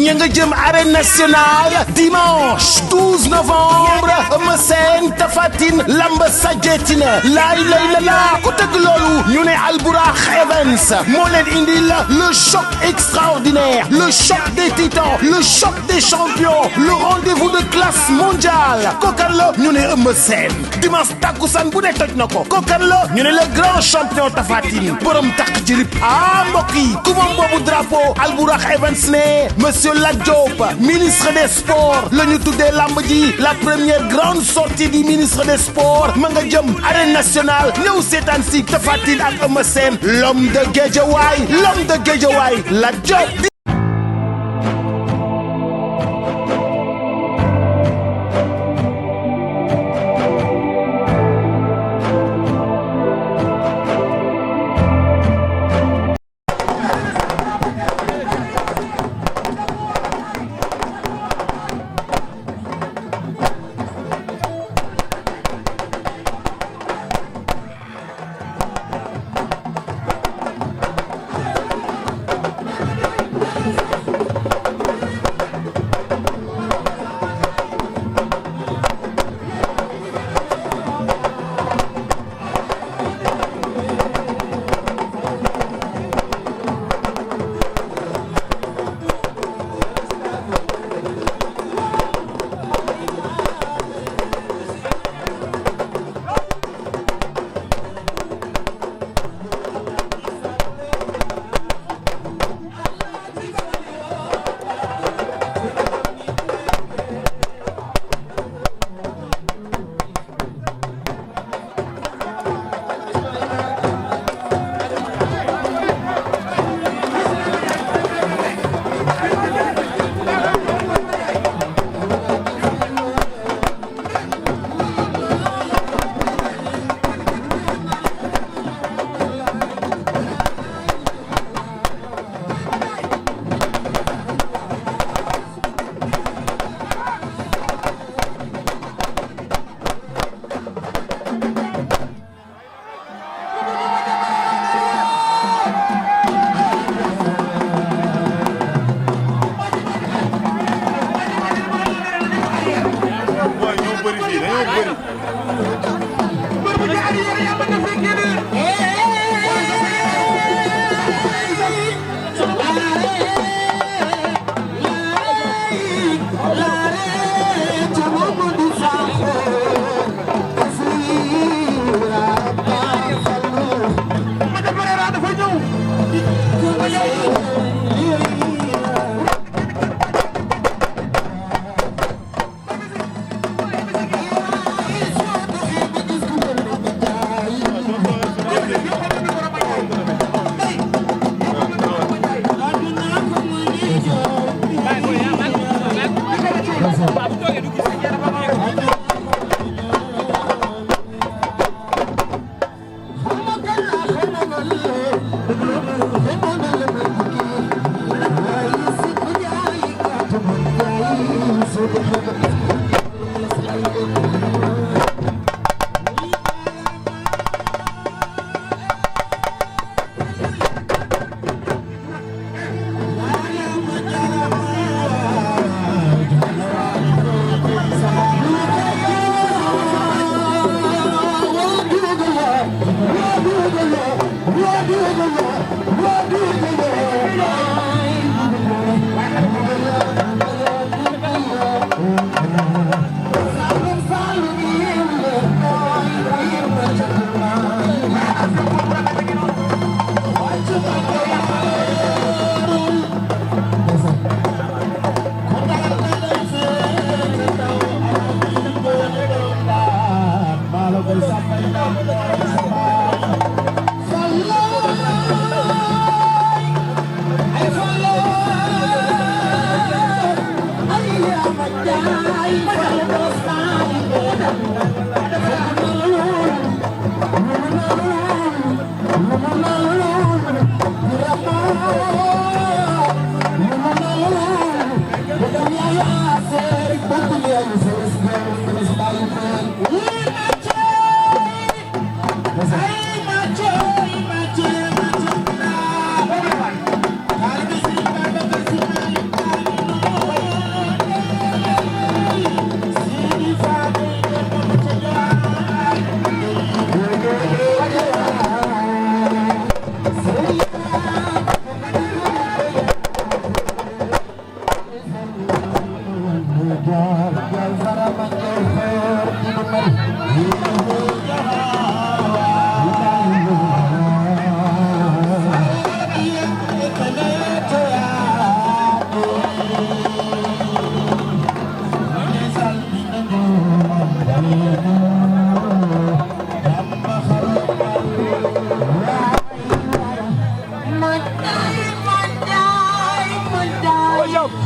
ña nga jëm arène nationale dimanche 12 novembre Eumeu Sène Tapha Tine lamb sajetina laay lay la laa ku tëgg loolu ñu ne Albourakh Events moo leen indil le choc extraordinaire le choc des titans le choc des champions le rendez-vous de classe mondiale kokan la ñu ne Eumeu Sène dimanche takkusaan bu ne toj na ko kokan la ñu ne le grand champion Tapha Tine borom takk jirib mbokk yi ku moom boobu drapeau Albourakh Events ne monsieur Lat Diop ministre des sports la ñu tuddee lamb ji la première grande sortie du ministre des sports ma nga jëm arène nationale ñëw seetaan si Tapha Tine ak Eumeu Sène l'homme de Guédiawaye Lat Diop.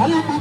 Boy,